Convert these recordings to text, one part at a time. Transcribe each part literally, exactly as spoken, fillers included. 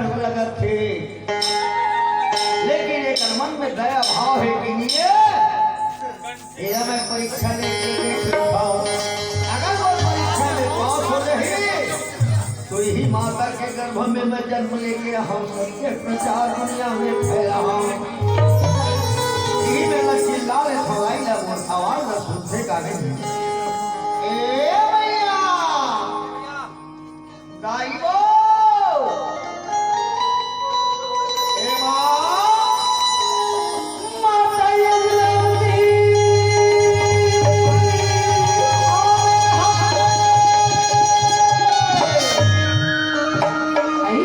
लगत हे, लेकिन एकर मन में दया भाव हे कि नहीं हे? एला मैं परीक्षा लेके देख लेथंव। अगर वो परीक्षा में पास हो जाही, तो इही माता के गर्भ में मैं जन्म लेके हम सबके प्रचार दुनिया में फैलाहूं। इही में मैं चिल्ला लेथंव, लाई ला मोर आवाज ला सुनथे का नहीं? ए भैया! दाई वो! ए माँ! माता यमुनौती! अरे,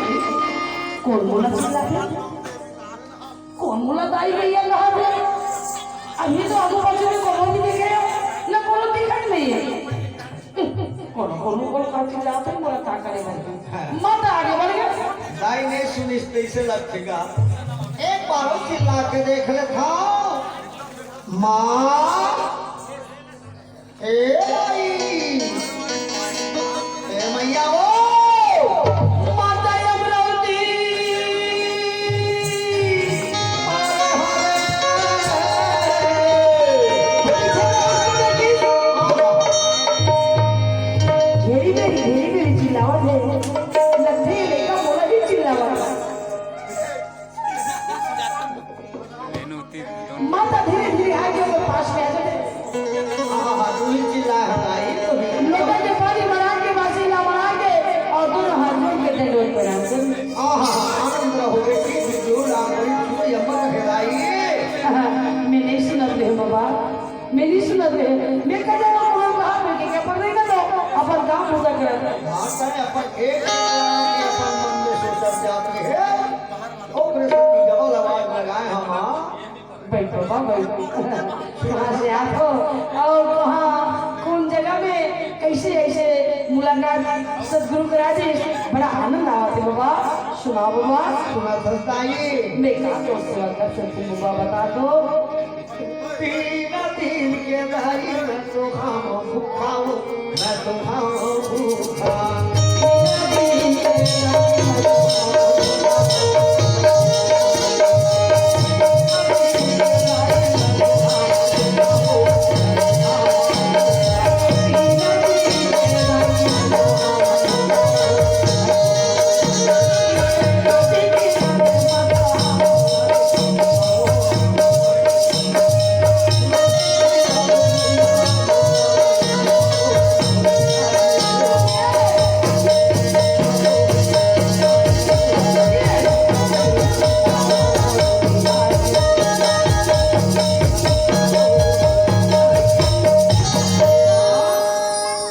कोन मोला चिल्लाथे? कोन मोला दाई भैया कहत हे? अभी तो आगू पाछू में कोनो नहीं देखे, ना कोनो दिखत नहीं हे। कोनो, कोनो, कोनो का चिल्लात हे, मोला का करे भाई? हाँ। मत आगे बढ़ गया। दाई नहीं सुनिस, तइसे लगथे का? एक बार अउ चिल्ला के देख लेथंव। माँ, ए दाई, ए मैया वो, माता अमरावती। घेरी बेरी, घेरी बेरी चिल्लावत हे। लगथे ये लइका मोला भी चिल्लावत हे। माता धीरे धीरे आगे ओकर पास में आ जाथे। आहा, तू ही चिल्ला हटाई, तू ही। लोटा के पानी मरा के, बासी ला मरा के, अउ दोनों हाथ जोड़ के दंडवत प्रणाम कर। आहा, आनंद रहो बेटी, बिल्कुल आखिरी तू यमन हेराई। आहा, मैं नहीं सुनत रहे बाबा, मैं नहीं सुनत रहे। मैं कह जाना कोनो कहा, मैं के क्या पढ़ नहीं कर दो, अपन काम होता कर। हाँ, चाहे अपन एक अपन मन में सोचत जात रहे। ओकरे से डबल आवाज लगाए हम, हाँ। बैठ बाबा, बैठ। कहाँ से आत हो? अउ कहाँ, कोन जगह में, कइसे अइसे मुलाकात सतगुरु करा दे? बड़ा आनंद आवत हे बाबा। सुनाव बाबा। सुना सस्ताई। मैं का तोर सेवा कर सकथंव बाबा, बता तो। तीन दिन के दाई मैं तो खाऊं भूखा हूँ, मैं तो खाऊं भूखा।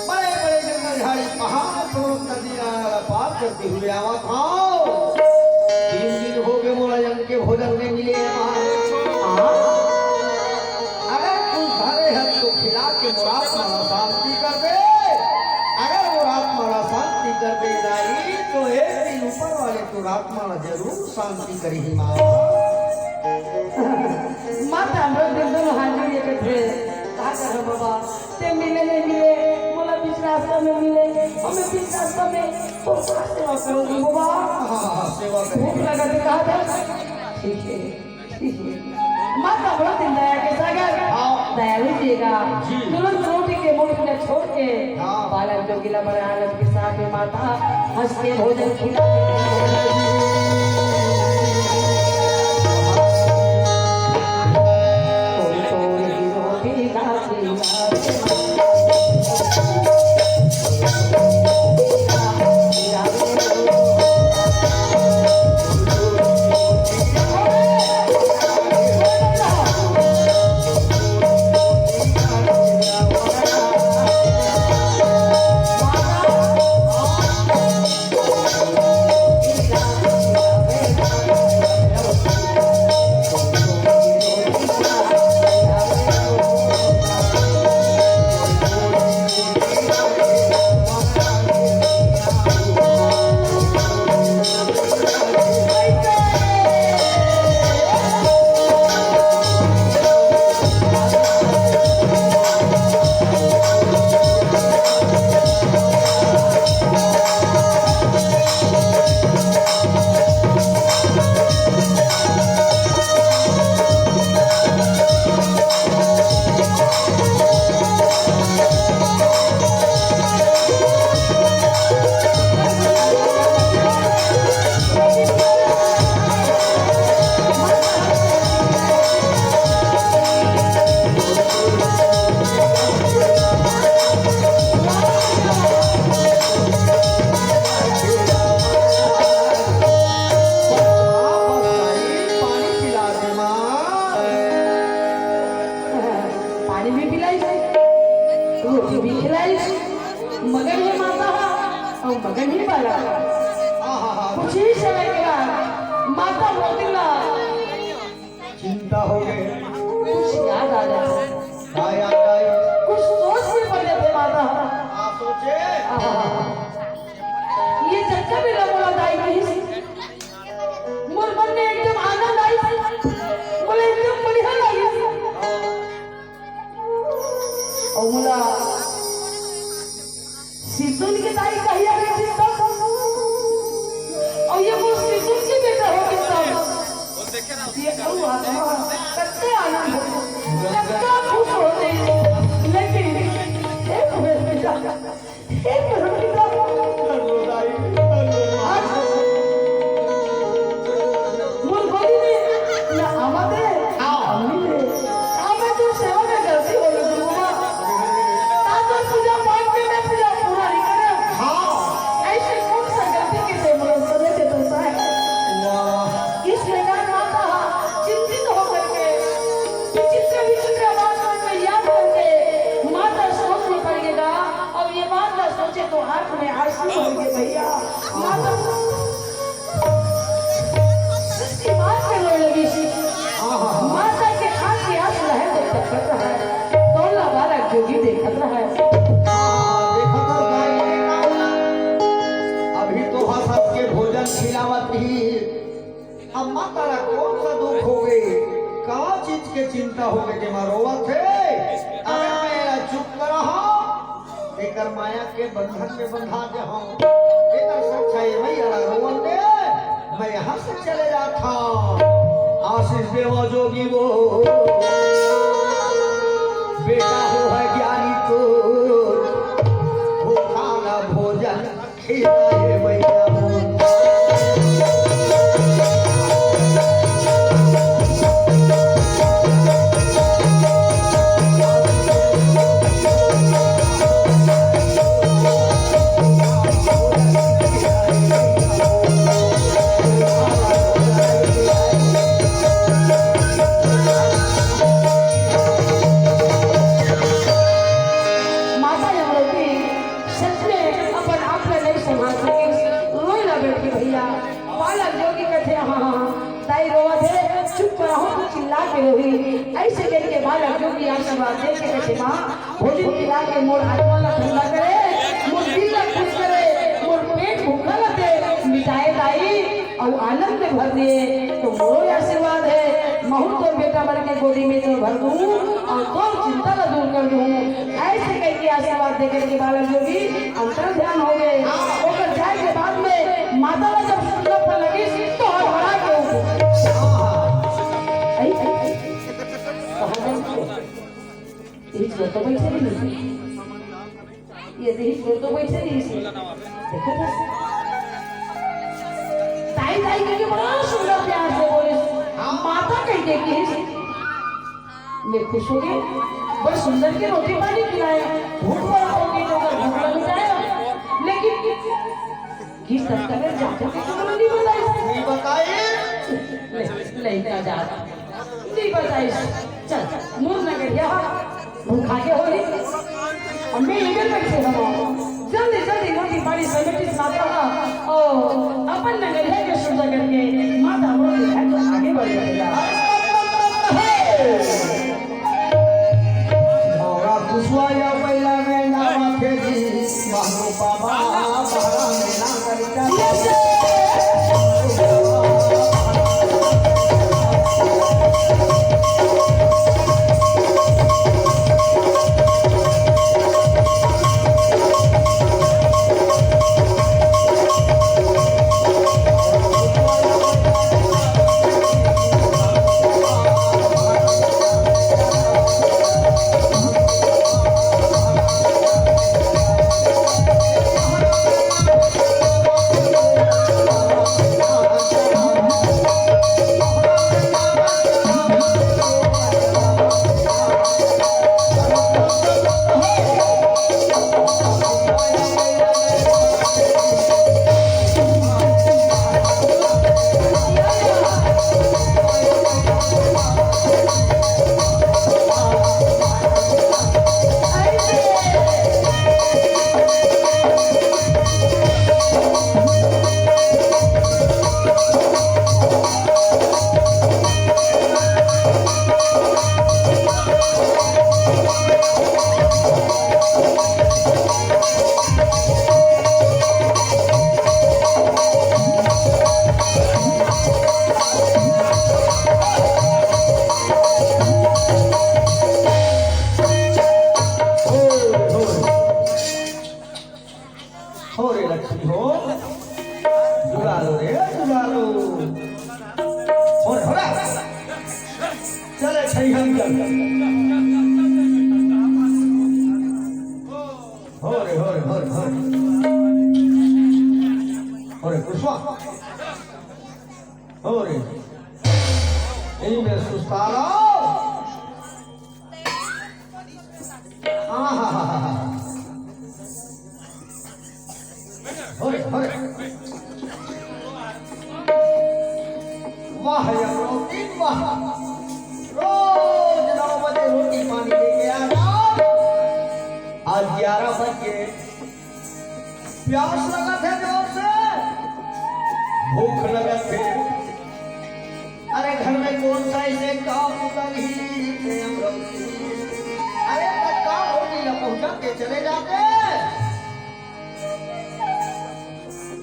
बड़े बड़े जंगल झाड़ी पहाड़ पर्वत नदी नाला ला पार करते हुए आवत हंव। तीन दिन हो गए मोला जम के भोजन नहीं मिले हे माँ। हाँ? अगर तू धरे हस तो खिला के मोर आत्मा ला शांति कर दे। अगर मोर आत्मा ला शांति कर दे दाई तो एक दिन ऊपर वाले तोर आत्मा ला जरूर शांति करही माँ। माता हमरो दिल दोनों हाथ जोड़ के कथे, का करहूं बाबा, ते मिले नहीं मिले, मोला बीच रास्ता में मिले, अउ मैं बीच रास्ता में तो का सेवा करूंगी बाबा? हाँ, हाँ, हाँ, सेवा करेंगे। भूख लगत हे, कहा था? ठीक है, ठीक है। माता बड़ा दिन दया के सागर, हाँ। दयालु जी का जी। तुरंत रोटी के मुट्ठी में छोड़ के हाँ। बालक जोगिला बड़े आनंद के साथ में माता हंस के भोजन खिला। चिंता हो गए। कुछ याद आ जाता। का याद आई? कुछ सोच में पड़ जाते माता। का सोचे? आहा। ये चक्कर में लंबा दाई नहीं। मोर मन में एकदम आनंद आई। बोले एकदम बढ़िया लगी। और बोला सितुन के दाई कहिया के दिन तक। और ये वो सितुन के बेटा हो के तब। ये कहूँ आत्मा कत्ते आनंद हो, कत्ते खुश होते। लेकिन एक बेर बेटा, एक बेर बेटा, आज मोर गोदी में ना आवा दे, हाँ। अम्मी दे। अब मैं तो सेवा में जल्दी हो लूँ, बाबा। तातो पूजा पाठ में मैं पूजा पूरा नहीं करे। हाँ। ऐसे कौन सा गलती के से मोर समय से तो साहब? वाह। इस प्रकार माता चिंतित होकर के, विचित्र विचित्र बात करके, याद करके माता सोच में पड़ गया। अब ये बात ना सोचे तो आंख में आंसू भर गए भैया। माता सच्ची बात में रोए लगी। आहा। माता के आंख के आंसू रहे तो टपकत रहे। कौन ला बालक जोगी देखत रहे। आहा, देखत रहे। अभी तो हंस हंस के भोजन खिलावत ही। अब माता ला कौन सा दुख हो गए? का चीज के चिंता हो गए के माँ रोवत है? अरे मेरा चुप करा हो। एकर माया के बंधन में बंधा दे हूँ। एकर सच्चाई मैया ला रोवन दे, मैं यहाँ से चले जाता हूँ। आशीष देवा जोगी वो, बेटा हो है ज्ञानी तो, वो खाना भोजन खिलाए मैया वो। माता यमरोती सच में अपन आप ला नहीं संभाल सकिस, रोए ला बैठ के भैया। बालक जोगी कथे, हाँ, हाँ, हाँ, दाई रोवत हे, चुप रहो, चिल्ला के रोही। ऐसे करके बालक जोगी आशीर्वाद दे के कथे, माँ, भोजन खिला के मोर आत्मा ला ठंडा करे, मोर दिल ला खुश करे, मोर पेट भूखा ला दे, मिटाए दाई, अउ आनंद भर दे। तो मोरो आशीर्वाद हे, महू तोर बेटा बन के गोदी में तो भर दूँ, अउ तोर चिंता ला दूर कर दूँ। ऐसे करके आशीर्वाद दे करके बालक जोगी अंतर ध्यान हो गए। ओकर जाए के बाद में माता ला जब सुनना पर लगी तो हड़बड़ा के उठ। आई, आई, आई। कहाँ गए? यही छोड़ तो बैठे भी नहीं। ये यही छोड़ तो बैठे नहीं इसे। देखो तो। ताई, ताई करके बड़ा सुंदर प्यार से बोले। माता कह के कि मैं खुश हो गई, बड़ सुंदर के रोटी पानी खिलाया, भूख बड़ा हो गई तो अगर भूख लग जाए, लेकिन किस तक जाकर के तुमने नहीं बताई? नहीं बताई। नहीं, नहीं का जात, नहीं बताई। चल, मुर न गया, भूखा के हो रही। अम्मी इधर बैठे हो, जल्दी जल्दी रोटी पानी समेटी माता, ओ अपन नगरिया के शुद्ध करके माता हमरो के घर तो आगे बढ़ जाएगा। भौरा कुसुआ या बैला में ना माथे जी, महू बाबा बहरा में ना करिता। हो रे, हो रे, हो रे, हो रे। हो रे, कुशवा। हो रे। यही में सुस्ता रहो। आहा। हो रे, हो रे। वाह यार, रोटी वाह। रोज नौ बजे रोटी पानी लेके आ जाओ। आज ग्यारह बज के प्यास लगत हे जोर से, भूख लगत हे। अरे घर में कौन सा ऐसे काम उतरही प्रेम रौती। अरे तत्काल रोटी ला पहुंचा के चले जाते।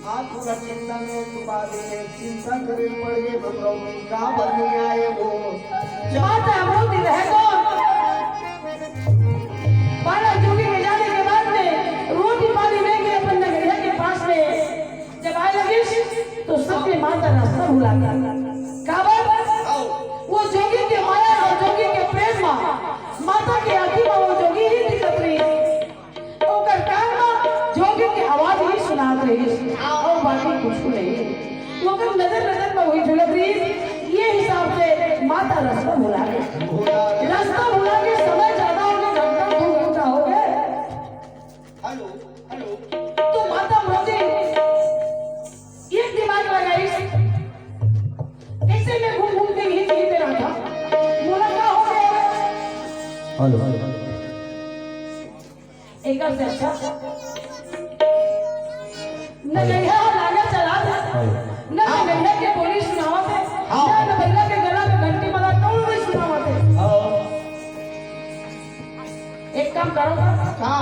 आज पूरा चिंता में डुबा दे, चिंता करे पड़ गए हम रौती का बनने आए वो। माता रोती रहे कौन? बालक जोगी के जाने के बाद में रोटी पानी लेके अपन नगरिया के पास में जब आए लगिस, तो सबके माता रास्ता भुला गया। काबर? वो जोगी के माया और जोगी के प्रेम में माता के आँखी में वो जोगी ही दिखत रही। ओकर कान में जोगी के आवाज ही सुनात रही और बाकी कुछ नहीं। ओकर नजर नजर में वही झुलक रही। ये हिसाब से माता रास्ता भुला गई। रास्ता भुला के समय ज्यादा हो गया, घंटा दो घंटा हो गए। Hello, hello. तो माता मोती एक दिमाग लगाई, ऐसे में घूम घूम के यही कहीं पे रहा था। बोला, "क्या हो गया?" Hello, hello. एक बार से अच्छा। न गैया लागे चला था, हेलो। न गैया के बोली सुनावा थे, हाँ। न गैया के गला में घंटी बजा तो नहीं सुनावा थे। हाँ। एक काम करो ना। का?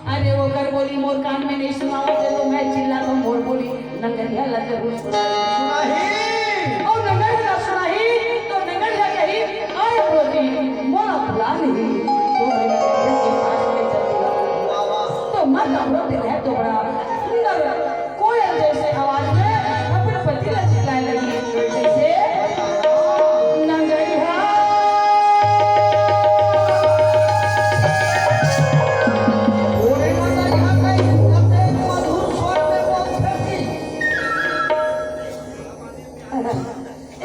अरे, ओकर बोली मोर कान में नहीं सुनावत हे, तो मैं चिल्ला तो मोर बोली नंगरिया ला जरूर सुना। सुनाही। और नंगरिया सुनाही, तो नंगरिया कही, "आय बोली, मोला बुला नहीं।" तो मैं नंगरिया के पास में चल दिया। वाह, वाह। तो मत बोलते रहे तो बड़ा सुंदर कोयल जैसे आवाज में अपने पति ला चिल्लाए लगी, जैसे नंगरिया। ओरे नंगरिया कई कते मधुर स्वर में बोलथे की।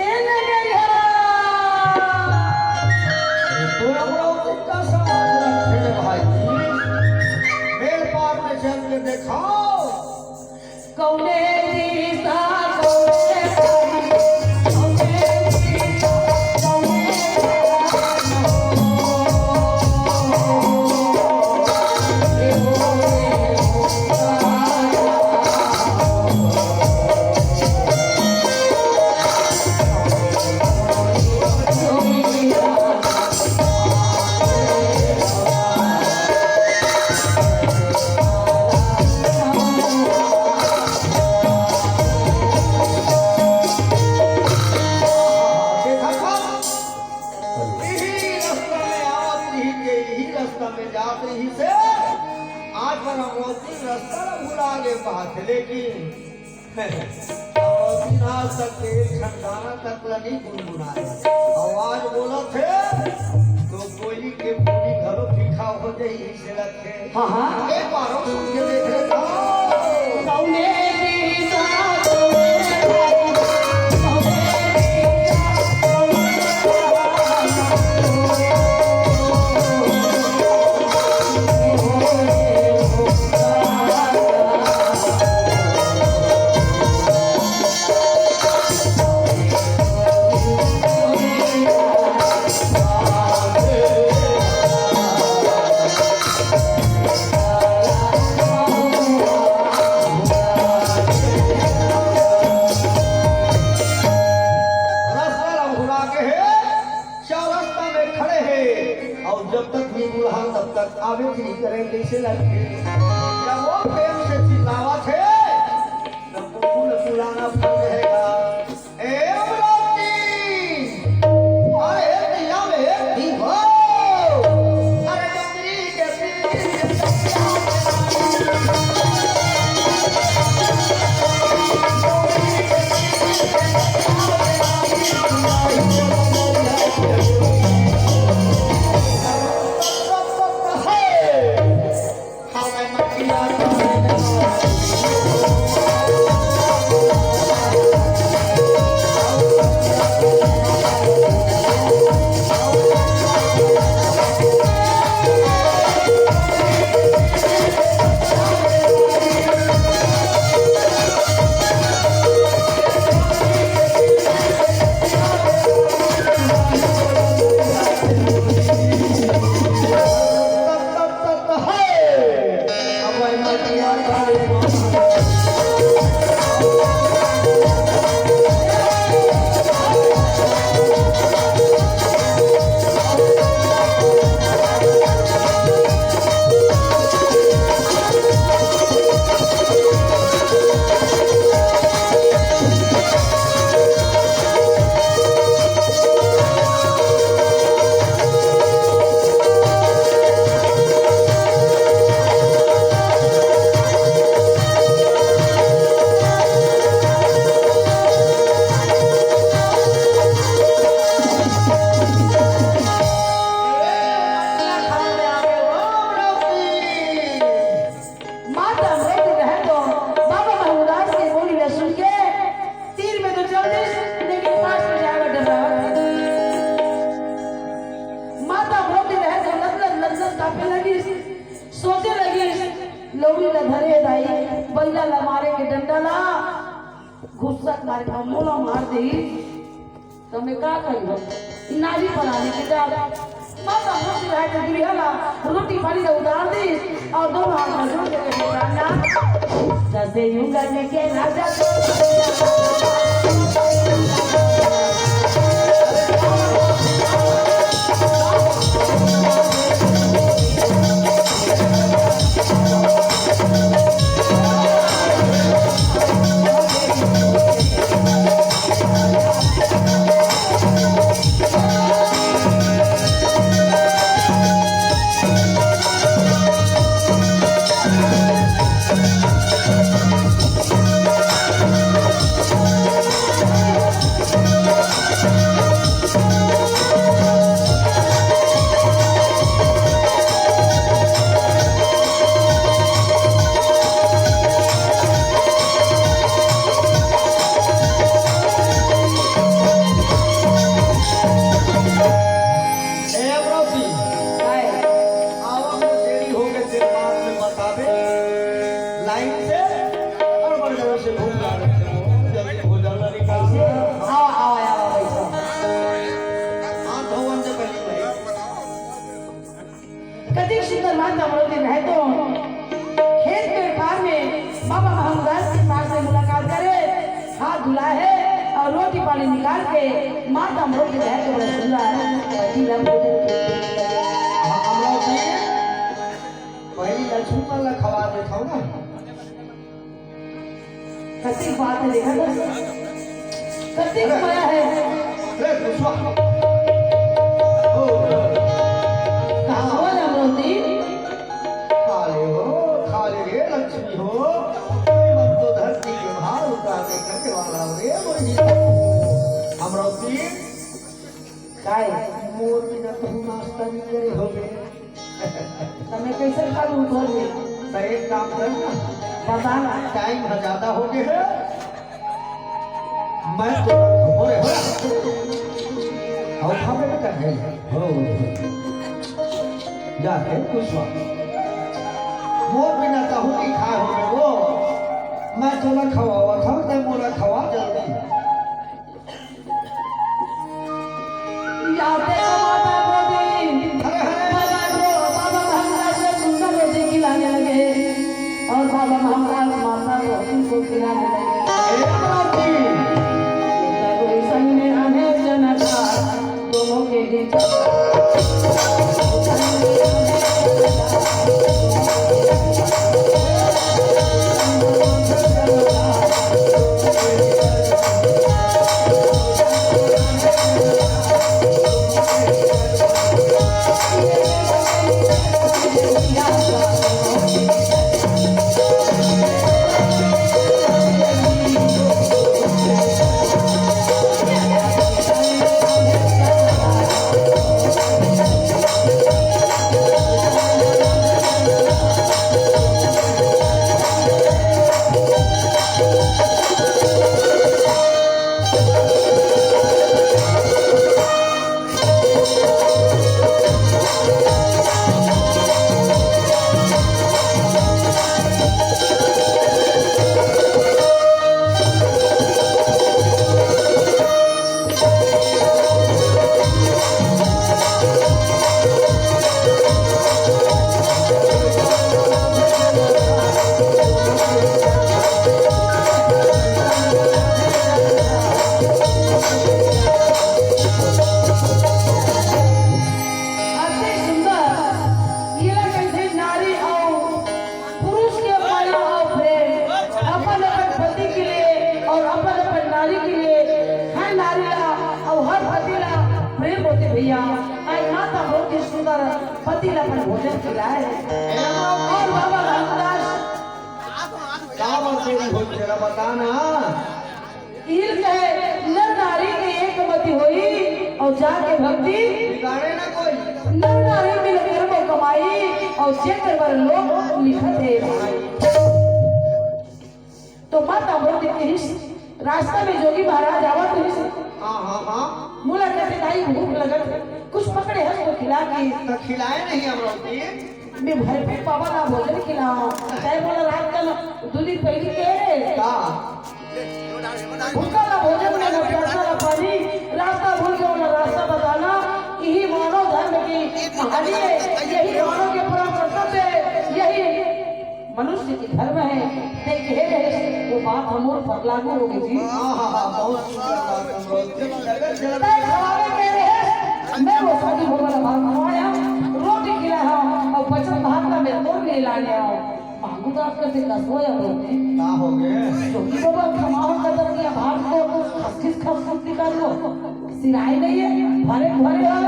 ए नंगरिया। ए तो हमरो कितना समाज रखे भाई। मेल पार में चल के दिखाओ। कौने दिशा, कौने दिशा, कौने दिशा, कौने दिशा। देखा था? यही रास्ता में आवत रही के, यही रास्ता में जात रही से आज पर हम लोग रास्ता ला भुला गए पास, लेकिन अउ बिना तक के एक ठन गाना तक ल नइ गुनगुनाए। अउ आज बोलत हे, तो कोयली के बोली घलो फीका हो जाही, अइसे लगथे। हाँ, हाँ। एक बार अउ सुन के देख लेथन। कौने दिशा, कौने दिशा, कौने दिशा। रास्ता ला भुला के हे, चौरस्ता में खड़े हे, अउ जब तक नइ बुलाहन, तब तक आबे नइ करे, कइसे लगथे? जब वो प्रेम से चिल्लावत हे, तब वो फूल फुलाना फल रहेगा। ए अमरावती, अरे दिया में एक दी हो। अरे डोंगरी के मारे का मोला मार दे, त मैं का करूँ? नारी बनाने के जा, माता मोती रहे तो दुल्हा ला रोटी पानी का उतार दी और दोनों हाथ में जोड़ के कहे, "राजा, जैसे यूं करने के राजा।" ए, अमरौती। काय? आवा में देरी हो गए, तेरे बाद में बता दे। लाइन से और बड़े से भूख लग रहे हो। जल्दी भोजन ला निकाल। आवा, आवा, आवा, बैठो। हाथ धोवन से पहले भाई। कतिक सुंदर माता अमरौती रहे तो खेत के पार में बाबा महाराज के पास में मुलाकात करे, हाथ धुला है और रोटी पानी निकाल के माता अमरौती रहे तो बड़ा सुंदर पति ला भोजन। हाँ, अमरौती, पहली लक्ष्मी ला खवा देता हूँ ना। कतिक बात है, देखा तो? कतिक अरे। मया है। अरे, कुशवा। ओ। कहाँ हो ना मोती? खा ले हो, खा ले रे लक्ष्मी हो। हम तो धरती के भार उतारने करने वाला हो रे मोती। अमरौती। काय? मोर बिना तू नाश्ता नहीं करे होगे। त मैं कैसे खा लूं तोर में? त एक काम कर ना। बता ना। टाइम ह ज्यादा हो गए है। मैं तो, हो रे, हो रे। और खा बेटा कर है। हो। जा के कुछ बात। मोर बिना कहूँ की खा हो रे वो। मैं तो ना खवावा था, ते मोला खवा जल्दी। या देखो माता अमरौती, हरे हरे। बाबा को, बाबा महाराज से सुंदर रोटी खिलाने लगे और बाबा महाराज माता को उनको खिलाने लगे। हे अमरौती। इतना कोई संग में आने जना था, दोनों के बीच। अति सुंदर। येला कहिथे नारी अउ पुरुष के मया अउ प्रेम, अपन अपन पति के लिए अउ अपन अपन नारी के लिए, हर नारी ला अउ हर पति ला प्रेम होथे भैया। आज माता बहुत ही सुंदर पति ला अपन भोजन खिलाए। अउ बाबा रामदास का बात है, भोजन तेरा बता ना। ईर कहे, "नर नारी के एक मति होई, अउ जाके भक्ति बिगाड़े ना कोई। नर नारी मिल करबो कमाई, अउ जेकर बर लोक लिखत हे भाई।" तो माता अमरौती कहिस, रास्ता में जोगी महाराज आवत रहिस। हाँ, हाँ, हाँ। मोला कहिथे, "दाई, भूख लगत हे, कुछ पकड़े हस तो खिला के।" तो खिलाए नहीं अमरौती। मैं भरपेट बाबा ला भोजन खिलाओं। तैं मोला रात का दू दिन पहली कहे रहे। का? भूखा ना भोजन में, ना प्यासा ना पानी, रास्ता भूल गया ना रास्ता बताना, यही मानव धर्म की कहानी है, यही मानव के परम कर्तव्य है, यही मनुष्य की धर्म है। ते कहे रहे, वो बात हमर पर लागू होगे जी। हाँ, हाँ, हाँ, बहुत सुंदर बात है। जगत जगत तय खवावे के रहे, मैं वो शादी भवन भात खवाया, रोटी खिलाया, और बचन भात का मैं तोड़ ले लाने आओ। मांगू तो आपका से दस हो या दो। का होगे? जो कि बाबा खमाओ कदम किया, भात को खसखस खसखस निकाल लो। सिराई नहीं है, भरे भरे हो।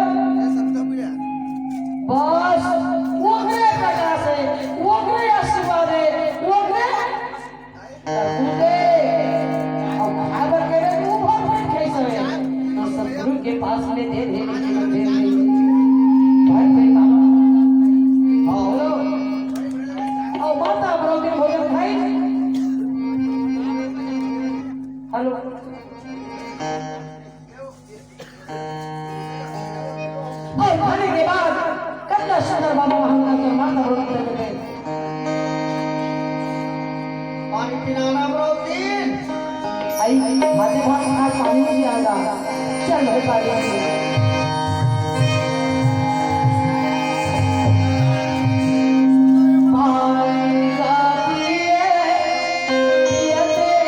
बस, ओकरे प्रकाश है, ओकरे आशीर्वाद है, ओकरे तरबूज है। और खाए बर कहे तो वो भर पेट खाई सवे। तो सतगुरु के पास में दे दे, दे दे, दे दे। भर पेट बाबा। हाँ, हेलो। और माता अमरौती भोजन खाई। हेलो। और खाने के बाद कतना सुंदर बाबा महंगा तो माता रोटी दे दे। पानी पिलाना ब्रो, तीन। आई, आई, भाजी भात खा, पानी नहीं आएगा। चल भाई, पानी पी। पानी का पिए, पिए भाई।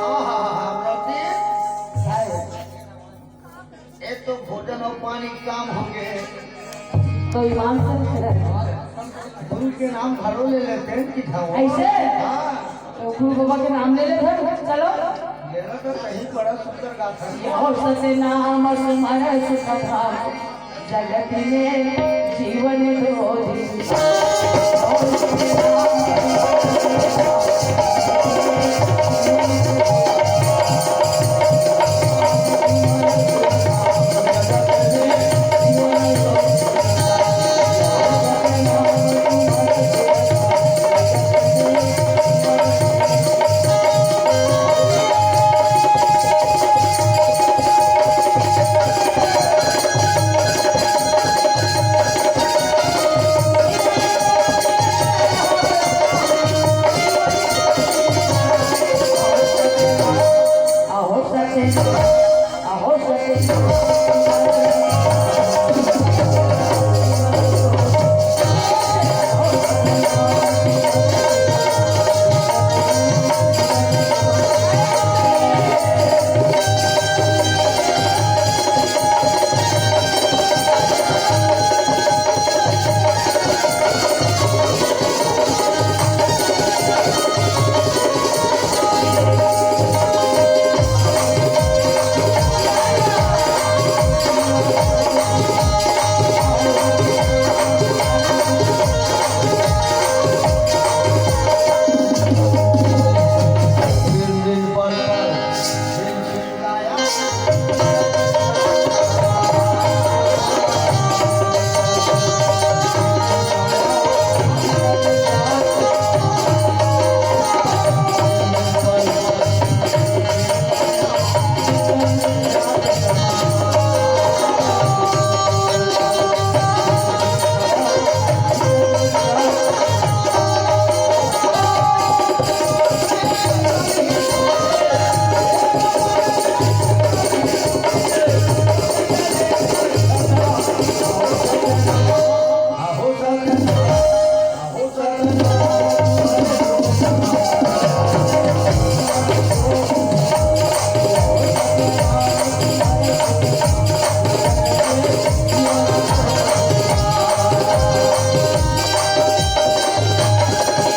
आहा, आहा, आहा, ए तो भोजन अउ पानी के काम होगे। तो ईमान से गुरु के नाम घलो ले लेते हैं कि ठाकुर। ऐसे? हाँ। तो गुरु बाबा के नाम ले लेते हैं, चलो। मेरा तो कहीं बड़ा सुंदर गाथा। हो सतनाम सुमर सुख पावै, जगत में जीवन दो दिन।